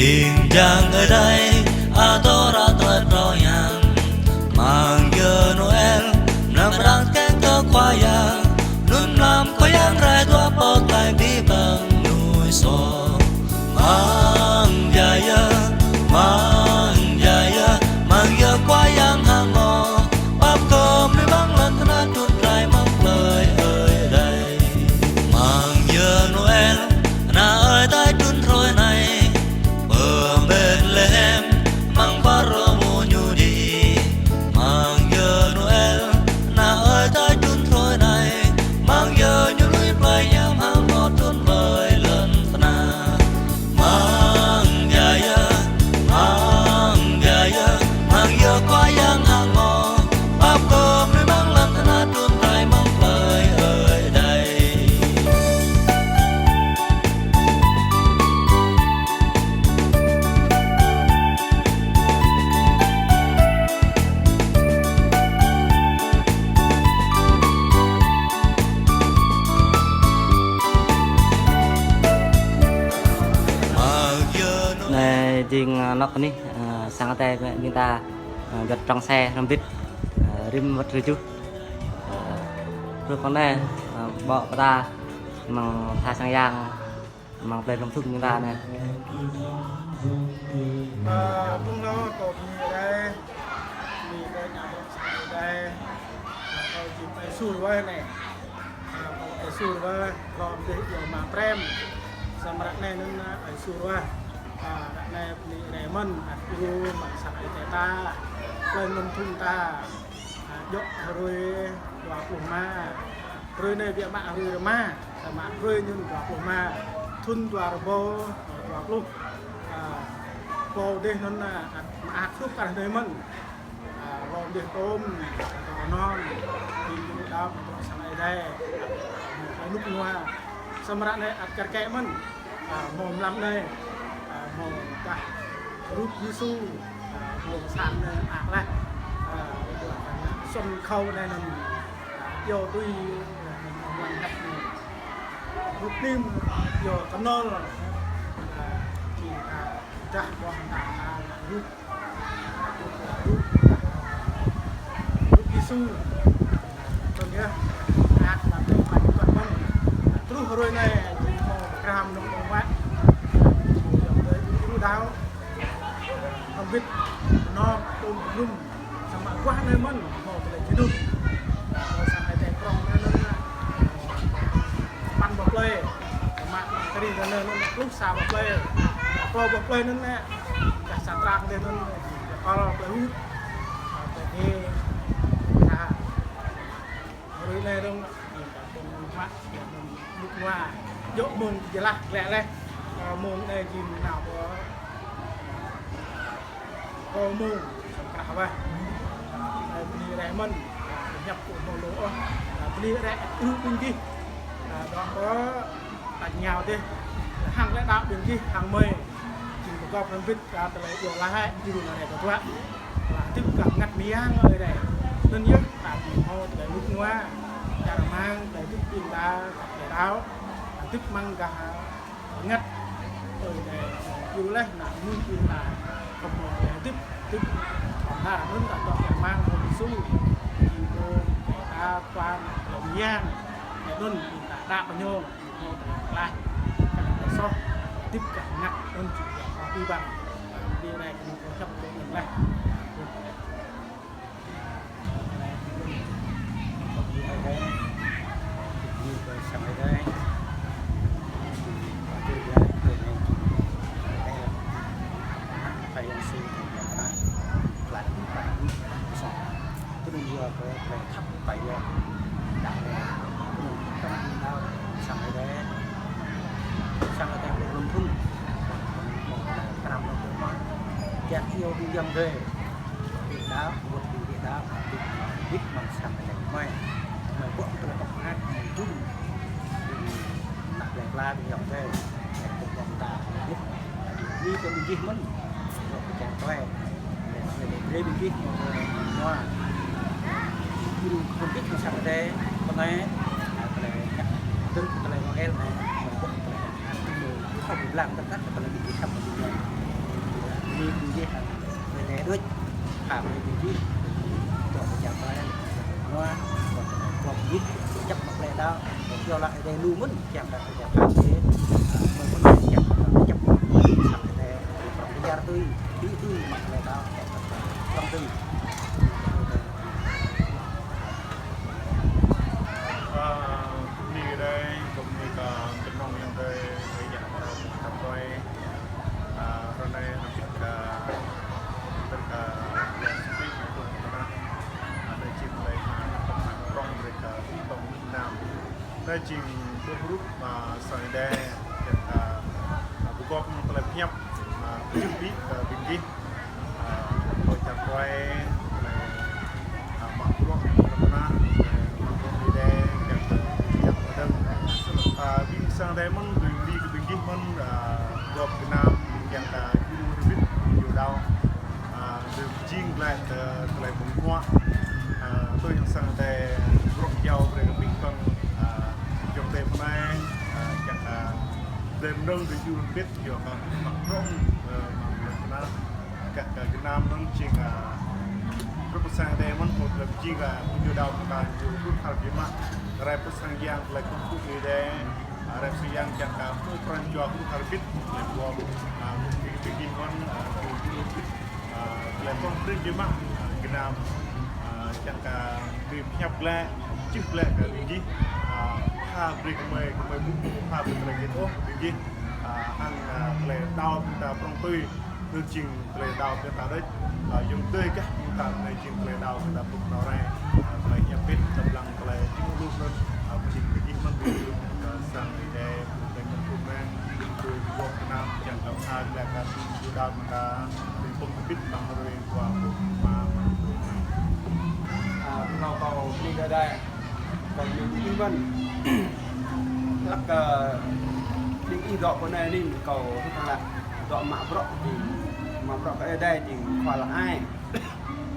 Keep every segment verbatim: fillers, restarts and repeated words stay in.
Ƀing jang Ơi Adai, adôr adôr phrâo hiam. Mơ̆ng yơh Noel, mlam răng keng kơ Khua Yang. Anŭn mlam Khua Yang rai dua pơtlaih abih bang mơnuih soh. Mơ̆ng yơh, mơ̆ng yơh, mơ̆ng yơh Khua Yang hăng mơ̆. Pap kơ mơnuih amăng lŏn tơnah trŭn rai amăng plơi Ơi Adai. Mơ̆ng yơh Noel, Ană Ơi Adai trŭn hrơi anai, pơ Betlehem, amăng ƀar rơmô Yudi. Mơ̆ng yơh Noel, Ană Ơi Adai trŭn hrơi anai, mơ̆ng yơh Ñu lui plơi hiam hăng mơ̆ trŭn ƀơi lŏn tơnah. Mơ̆ng yơh, mơ̆ng yơh, mơ̆ng yơh Khua Yang hăng mơ̆. Pap kơ mơnuih amăng lŏn tơnah trŭn rai amăng plơi Ơi Adai. Anai jing, ơ, anŏ anih, ơ, sang Ơi Adai ƀing ta, ơ, găt trong xe hrŏm hơbĭt, ơ, rĭm wơ̆t rơjuh. Ơ, truh pơ anai, ơ, ƀô̆ pơ ta, amăng tha sang yang, amăng plơi Plum Thung ƀing ta anai. Ơ, ƀing ta kơ ƀing ta, ƀing ta ña trong sang Ơi Adai, ơ, kơ ƀing ta sui wai anai. Ơ, kơ ƀing ta sui wai, lŏm dih yơh mă prem. Samơ̆ ră anai anŭn, ơ, sui wai. Ơ, ră anai ƀing ta rai mơ̆n, ăt gru mă sang Ơi Adai ta, plơi Plum Thung ta. Ơ, djơ̆ hrơi dua pluh rơma. Hrơi anai ƀiă mă hrơi rơma, samơ̆ hrơi anŭn dua pluh rơma. Thun dua rơbâo dua pluh. Ơ, pô dih anŭn, ơ, ăt mă ăt hrup kar anai mơ̆n. Ơ, lŏm dih tôm, ơ, tôm non, ƀing gru đaŏ, ƀing gru sang Ơi Adai, ơ, mơ̆ rơnŭk rơnua. Samơ̆ ră anai ăt kar kaĭ mơ̆n. Ơ, mơ̆ mlam anai, ơ, mơ̆ dah rup Yêsu, ơ, mơ̆ sang anai mơak laih, ơ, dua kar anai sum khâu anai anŭn, ơ, yua tui, ơ, mơ̆ mlam anai. Rup nim, yua kơnol, ơ, či, ơ, dah ƀô̆ ta, ơ, rup Yêsu. Tơl yơh, ăt mă tơl pă juăt mơ̆n. Truh hrơi anai, jing mơ̆ pơkra mơnơ̆ng mơ̆ng wă. Yua tui gru đaŏ. Hơbĭt, nŏk tôm blum. Samơ̆ guah anai mơ̆n, mơ̆ tơlơi jơnum. Mơ̆ sang Ơi Adai prong anai anŭn. Păn boh plơi. Samơ̆ mơ̆ng kơđi anai anŭn, pluh sa boh plơi. Klâo boh plơi anŭn anai. Dah sa trang dih anŭn, kol plơi Hut, plơi Hê, Kra. Hrơi anai dong, ƀing ta tôm mă, ƀing ta rơnŭk rơnua. Djơ̆ mơ̆ng jơlah lĕ leh, ơ, mơ̆ng anai jing nao pơ, klâo mơ̆ng, samơ̆ krah wah. Ơ, ƀing ta rai mơ̆n, ơ, ñăp kơ mơ̆ lŏ ôh. Ơ, ƀing ta rai rup ƀing gih. Ơ, dŏ pơ ta ñao dih, hăng lĕ đaŏ ƀing gih, hăng mơi. Jing pơgop hrŏm hơbĭt, ơ, tơlơi iâu laĭ, jing anai tơtuă. Laĭ hơdip gah bơngăt mơyang Ơi Adai. Anŭn yơh, ta ƀing hmâo tơlơi rơnŭk rơnua, čar rơmang, tơlơi hơdip ƀing ta, gah tơlơi đaŏ. Hơdip amăng gah bơngăt Ơi Adai. Iâu laĭ, ană mơnuih ƀing ta, khŏm hmâo tơlơi hơdip, hơdip. Khŏm ta, anŭn ta dŏ čar rơmang, hmâo Yêsu. Jing pô, ta, tuan, tơlơi mơyang. Anŭn, ƀing ta, đaŏ kơ ñu. Hmâo tơlơi pơklaih, kơ tơlơi soh, hơdip gah bơngăt, anŭn jing yua abih bang. Ƀing rai kơ mơ̆ng kơ hăp kơ anŭn laih. Tui anŭn yua kơ tơlơi khăp ƀai yơh. Đah lĕ, tui anŭn tơm đaŏ sang Ơi Adai. Sang Ơi Adai ƀu lŏm thŭn. Mơ̆ng tơlơi kram lŏm thŭn mơ̆n. Kiăng iâu ƀing ayŏng adơi. Ƀing đaŏ, ƀuh ƀing đaŏ, ƀing đaŏ, ƀing mơ̆ng sang Ơi Adai mơi. Mơi ƀuh tơlơi kŏk ngăt, mơi dŭm. Ƀing đaŏ lĕ pla ƀing ayŏng adơi. Lĕ ƀuh ƀuh ta, ƀuh. Ƀing kơ ƀing gih mơ̆n. Ƀuh ƀing kiăng tơlơi. Lĕ, lĕ, lĕ, ƀing gih, ƀing gih, ƀing gih. Ƀing gih mơ̆ng sang Ơi Adai, pơ anai, a, tơlơi, tơlơi, tơlơi Noel anai, ƀuh tơlơi, a, tơlơi, ƀuh ƀuh blang, tơlơi, tơlơi ƀing gih khăp ƀing gih. Ƀing gih hăng tơlơi đôč, hăng ƀing gih, dŏ pơ čar Thái, anŭn, ƀing gih, čăp mă tơlơi đaŏ, kơ yua lă Ơi Adai lu mơ̆n, kiăng kơ Ơi Adai pha kơ, mơ̆ng mơ̆n kiăng kơ čăp, hăng Ơi Adai, prŏng pơyar tui, tui tui mă tơlơi đaŏ, prŏng tui. Ơ, bơni kơ Ơi Adai, bơni kơ, ơ, kơnơ̆ng Yang Adai, Ơi Adai, ơ, kơ Ơi Adai. Ơ, ră anai, ơ, kơ, ơ, kơ, ơ, Yang Adai, ơ, kơ, ơ, anai jing tơlơi, ơ, prŏng brơi kơ, ơ, Việt Nam. Anai jing ƀuh rup, ơ, sang Ơi Adai, kơ, ơ, ơ, pơgop mơ̆ng tơlơi pơhiăp, ơ, pơjing ƀing, ơ, ƀing gih. Ơ, ƀơi čar Kuai, tơlơi, ơ, mă bruă, tơlơi mơnă, tơlơi mă bruă Ơi Adai, kiăng kơ, kiăng kơ dơ̆ng. Ơ, ƀing sang Ơi Adai mơ̆n, ƀing, ƀing, ƀing gih mơ̆n, ơ, gŏp gơnam, kiăng kơ, ơ, djru rơbit, djru đaŏ. Ơ, dơ̆ng jing glaĭ, ơ, tơlơi ƀơ̆ng huă. Ơ, tui hăng sang Ơi Adai, bruă jao, brơi kơ ƀing păng, ơ, jong Ơi Adai mơnai, ơ, kiăng kơ, ơ, dơ̆ng djru rơbit, yua kơ, mă bruă, ơ, mă bruă mơnă. Kah kơ gơnam anŭn jing, ơ, rup sang Ơi Adai mơ̆n, pô tơlơi jing, ơ, pô djru đaŏ kơ ñu rup hal biă mă. Rai pơ sang Yang tơlơi kơkuh Ơi Adai, ơ, rai pơ sang Yang kiăng kơ pô pran jua rup hal bit, tơlơi pô, ơ, pô ƀing gih mơ̆n, ơ, pô ƀing gih, ơ, tơlơi pô pran biă mă, ơ, gơnam, ơ, kiăng kơ ƀing pơhiăp glaĭ, čih glaĭ kơ ƀing gih, ơ, pha brơi kơ gơmơi, gơmơi ƀu pha brơi tơlơi git ôh ƀing gih, ơ, hăng, ơ, tơlơi đaŏ ƀing ta prŏng tui. Anŭn jing tơlơi đaŏ ƀing ta đôč, ơ, yŏng tơi kah ƀing ta anai jing tơlơi đaŏ ƀing ta ƀuh nao rai, ơ, tơlơi hiăp ƀing ta lăng tơlơi jing lu mơ̆n, ơ, ƀing gih mơ̆n ƀing, ơ, sang Ơi Adai, ƀing ta mơ̆n ƀing mơ̆n, ƀing gŏp gơnam, kiăng kơ pha glaĭ kơ ƀing gih đaŏ ƀing ta, ƀing pơm ƀit lăng rơi qua ƀing ma. Ơ, nao kâo ƀing gih đaŏ. Kâo bơni ƀing gih mơ̆n. Hlăk kơ ƀing gih dŏ pơ anai anŭn kâo hrup hăng lă dŏ mă bruă jing, mă bruă kơ Ơi Adai jing khua lă ai.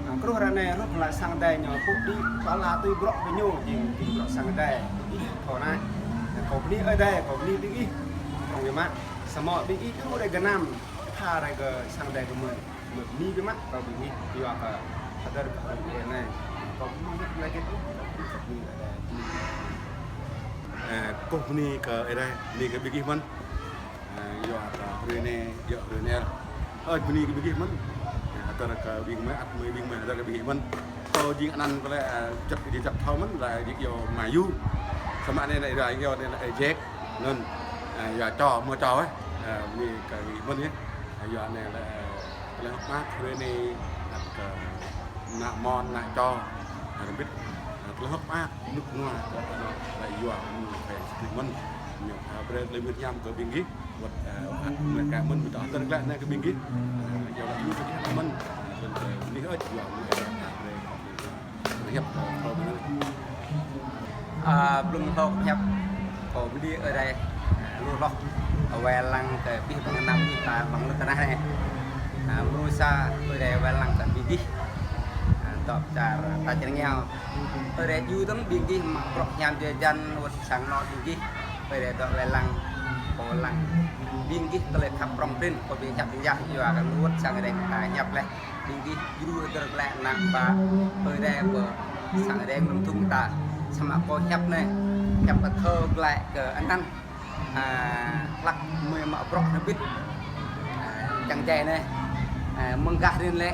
Ơ, kơruh ră anai hrup hăng lă sang Ơi Adai ñu pŭ đĭ, pơala tui bruă kơ ñu jing, jing bruă sang Ơi Adai. Ƀing gih thâo anai. Kâo bơni Ơi Adai, kâo bơni ƀing gih. Prŏng biă mă. Samơ̆ ƀing gih djru rai gơnam, pha rai kơ sang Ơi Adai gơmơi. Mơ̆ bơni biă mă kơ ƀing gih, yua kơ hơdơr kơ ƀing gih anai. Kâo bơni biă mă lagi tuh, kâo bơni kơ ƀing gih, ơ, bơni. Ơ, kâo bơni kơ Ơi Adai, bơni kơ ƀing gih mơ̆n. Ơ, yua kơ hrơi anai, yua hrơi anai. Ơ, bơni kơ ƀing gih mơ̆n. Ơ, hơdơr kơ ƀing gih mơ̆n, ăt mơ̆ ƀing gih mơ̆n hơdơr kơ ƀing gih mơ̆n. Kâo jing anăn kơ lĕ, ơ, čăt kơ jing čăt thâo mơ̆n, lĕ jing yua Mayu. Samơ̆ anai lĕ yua, yua anai lĕ Jack. Anŭn, ơ, yua čô, mơ̆ čô, ơ, ơ, bơni kơ ƀing gih mơ̆n yơh. Ơ, yua anai lĕ, ơ, tơlơi hơ̆k mơak hrơi anai, ăt kơ ană mơ̆n, ană čô, ơ, rơbit, ơ, tơlơi hơ̆k mơak, rơnŭk rơnua, kơ tơlơi yua, mơ̆n, kơ sĭt mơ̆n, ñu, ơ, brơi tơlơi mơ̆n hiam kơ ƀing gih, wơ̆t, ơ, ăt mơ̆n kơ mơ̆n, ƀu tơlơi hơdơr glaĭ anai kơ ƀing gih, ơ, yua lă ñu kơ gih mơ̆n, ơ, tơlơi mơ̆n, ơ, yua mơ̆n, ơ, brơi, ơ, hiăp, ơ, kâo mơ̆n. Ơ, blung hlâo hiăp kâo bơni Ơi Adai, ơ, lu hloh, ơ, wai lăng kơ abih bang gơnam ƀing ta amăng lŏn tơnah anai. Ơ, mrô sa Ơi Adai wai lăng kơ ƀing gih, ơ, dŏ pơ čar ta čơrơngiao. Ơi Adai djru tơm ƀing gih mă bruă hiam jơjan wơ̆t sang anŏ ƀing gih. Ơi Adai dŏ wai lăng, pô lăng ƀing gih tơlơi khăp prŏng prin, kâo ƀing hiăp ƀing yah, yua kơ lu wơ̆t sang Ơi Adai ta hiăp laih. Ƀing gih djru hơdơr glaĭ ană bă Ơi Adai pơ sang Ơi Adai lŏn thŭn ta. Samơ̆ kâo hiăp anai, hiăp kơ thâo glaĭ kơ anăn, ơ, hlăk gơmơi mă bruă rơbit, ơ, čang jai anai, ơ, mơ̆ng gah rin lĕ,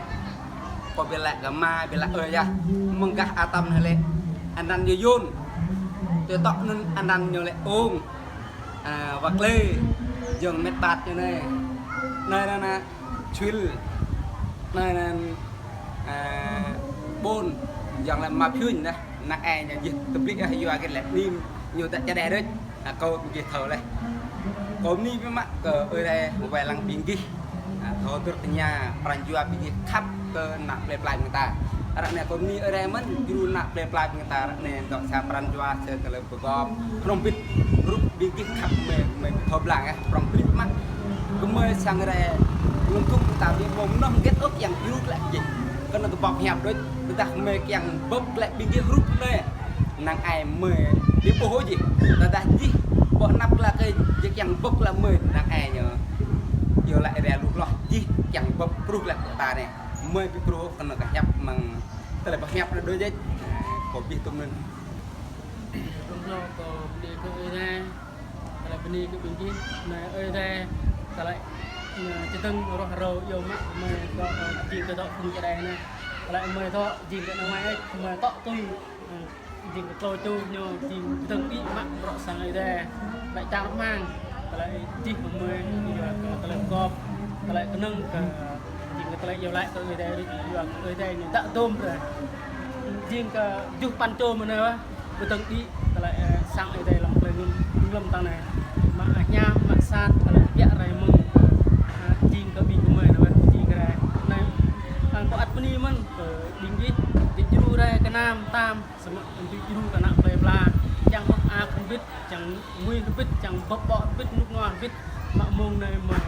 kâo ƀu laĭ kơ ama, ƀu laĭ ơi yơh, mơ̆ng gah atăm anai lĕ, anăn ñu Yôn, tui tŏ anŭn anăn ñu lĕ Ung, ơ, Wa Klê, jơ̆ng met ƀat ñu anai, anai anai anai. Čuil. Anai anai, ơ, ƀôn, jang lĕ ma phiuñ dah, năng ai ñu jih tơblĭ ah yua kơ lĕ nim, ñu ta čơđeh đôč, ơ, kâo ƀu jih thâo laih. Kâo bơni biă mă kơ Ơi Adai wai lăng ƀing gih, ơ, thâo hơdơr tơña pran jua ƀing gih khăp kơ ană plei pla ƀing ta. Ră anai kâo bơni Ơi Adai mơ̆n, djru ană plei pla ƀing ta ră anai dŏ sa pran jua sa tơlơi pơgop, hrŏm bĭt, rup ƀing gih khăp mơi, mơi thâo blang ah, prŏng prin mă. Gơmơi sang rai lŏn thŭn ta ƀu mơ̆ng nŏng gĕt ôh kiăng djru glaĭ jih. Kơ anŭn kơ ƀơ̆p hiăp đôč, tơdah mơi kiăng ƀơ̆p glaĭ ƀing gih rup anai. Năng ai mơi ƀu ƀuh ôh jih. Tơdah jih, ƀu anăp glaĭ kơ jih kiăng ƀơ̆p glaĭ mơi, năng ai ñu. Yua lĕ rai lu hloh jih kiăng bưp truh lĕ kơ ta anai. Mơi ƀu truh kơ anŭn kơ hiăp mơ̆ng tơlơi pơhiăp anŭn đôč jĕ. Kâo ƀuh tŭm anŭn. Tŭm anŭn kâo bơni kơ Ơi Adai. Tơlơi bơni kơ ƀing gih. Anai Ơi Adai. Tơlơi, anai, čơdơ̆ng rŏh râo yua mă mơi dŏ, ơ, jing kơ dŏ phung čơđai anai. Tơlơi mơi dŏ jing kơ anai mơi, mơi dŏ tui, ơ, jing kơ klâo čô ñu jing dơ̆ng đĭ mă bruă sang Ơi Adai. Ƀĕ čang rơmang, tơlơi čih mơ̆ng mơi, yua kơ tơlơi pơgop, tơlơi kơnơ̆ng kơ, jing kơ tơlơi iâu laĭ kơ Ơi Adai, yua kơ Ơi Adai ñu dŏ dôm rai. Jing kơ juh păn čô mơ̆n anai wơ̆t, dơ̆ng đĭ, tơlơi, ơ, sang Ơi Adai lăm tơlơi ngŭm, ngŭm lăm tang anai. Mă hiam, mă sat, tơlơi biă rai mơ̆ng, ơ, jing kơ ƀing gơmơi anai wơ̆t, jing kơ rai. Anai, ơ, kâo ăt bơni mơ̆n, kơ ƀing gih, ƀing djru rai kơ anăm tam, Samơ̆ ƀing djru kơ ană plơi pla, čang hơ̆k mơak hơbĭt, čang mui hơbĭt, čang bưp ƀô̆ hơbĭt, rơnŭk rơnua hơbĭt, mă mông anai mơi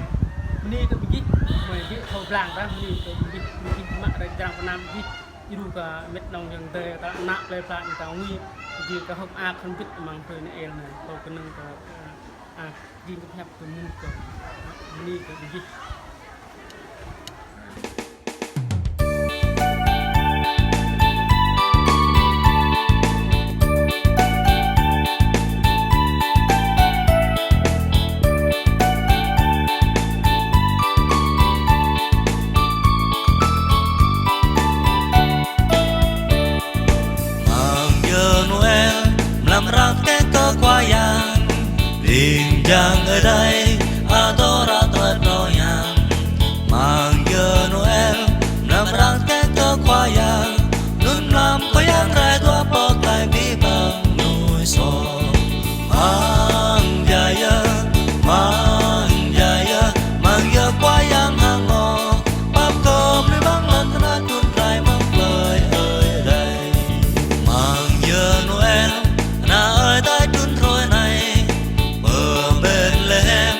bơni kơ ƀing gih, mơi gih thâo blang dah bơni kơ ƀing gih, ƀing gih mă rai jrăng pơ anăm ƀing gih, djru kơ mĕt nong ayŏng adơi, kơ ană plơi pla, ƀing ta ngui, jing kơ hơ̆k mơak hơbĭt amăng hrơi anai el anai, kâo kơnơ̆ng kơ, a, jing kơ pơhiăp kơ mơ̆n kơ, bơni kơ ƀing gih. Mơ̆ng yơ Noel, mlam răng kĕ kơ Khua Yang, ƀing jang Ơi Adai, adôra tơlơi pơnô Yang. Mơ̆ng yơ Noel, mlam răng kĕ kơ Khua Yang, anŭn mlam Khua Yang rai dua pơklaih abih bang mơnuih soh. Mơ̆ng jai yơ, mơ̆ng jai yơ, mơ̆ng yơ Khua Yang hăng mơ̆, pap kơ mơnuih amăng lŏn tơnah trŭn rai mơ̆ng plơi Ơi Adai. Mơ̆ng yơ Noel, ană Ơi Adai trŭn hrơi anai, pơ Betlehem,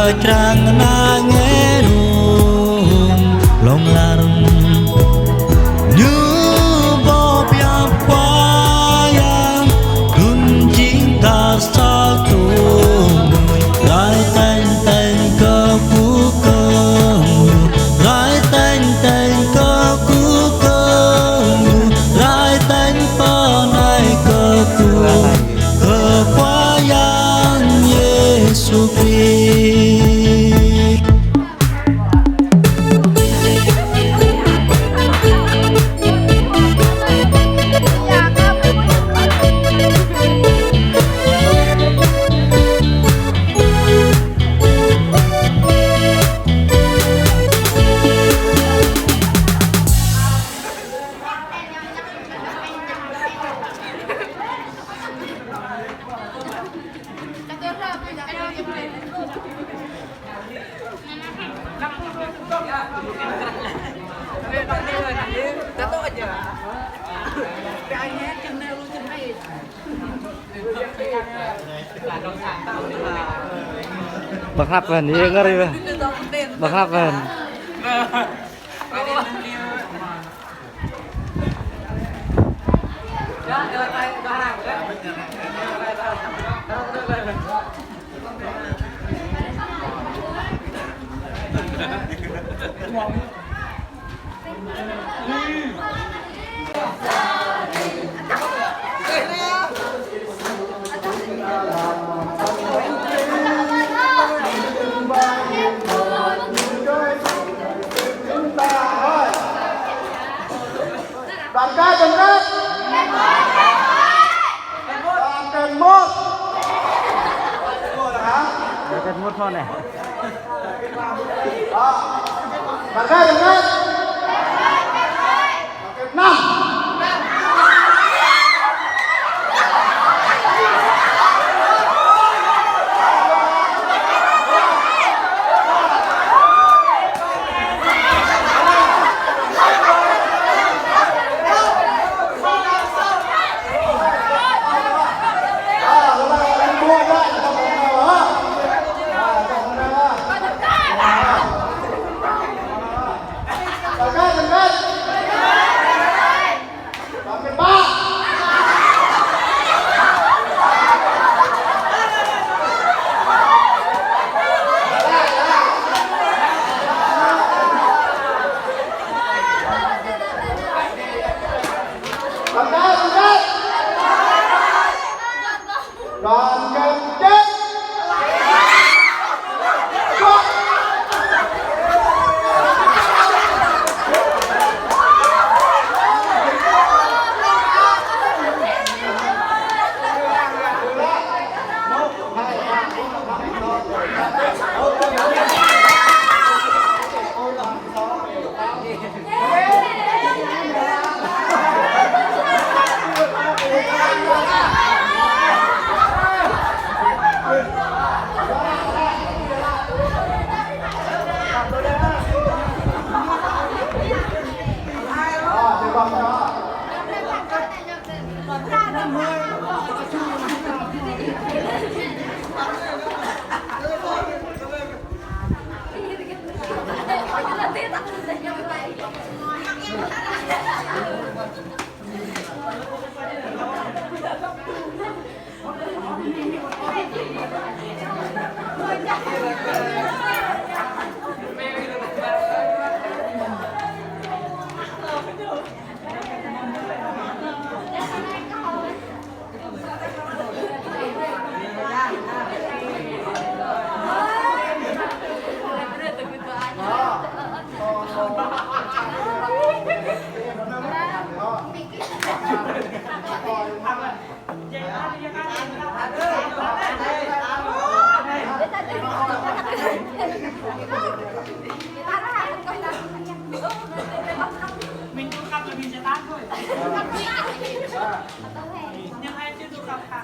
Črang nang ơ rung lông lar. Ñu bôh biă Khua Yang, trŭn jing kar sa tŭ mui. Rai tañ tañ kơ pŭ kơ ñu, rai tañ tañ kơ pŭ kơ ñu, rai tañ pơ anai kơ pŭ kơ Khua Yang Yêsu Krist. Bơngăt bơ̆n, yơh ngă rĭ bơ̆n. Bơngăt bơ̆n. Đoàn kết, đoàn kết. Đoàn kết một. Đoàn kết một thôi này. Đó. Đoàn kết, đoàn kết. Năm. Đoàn kết. Mình tụ tập là mình sẽ tám thôi. Nhưng ai chưa tụ tập hả?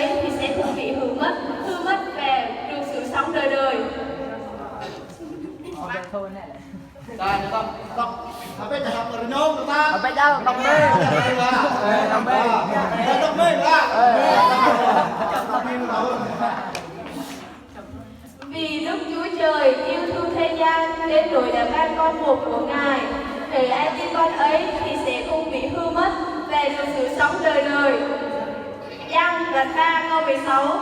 ấy thì sẽ không bị hư mất, hư mất và được sự sống đời đời. Rồi, đọc, đọc. Apa dah apa renung, Pak? Apa dah, đọc đi. Đọc đi, Pak. Đọc đi, Pak. Vì Đức Chúa Trời yêu thương thế gian đến nỗi đã ban con một của Ngài, hễ ai tin con ấy thì sẽ không bị hư mất và được sự sống đời đời. Giăng đoạn ba câu mười sáu.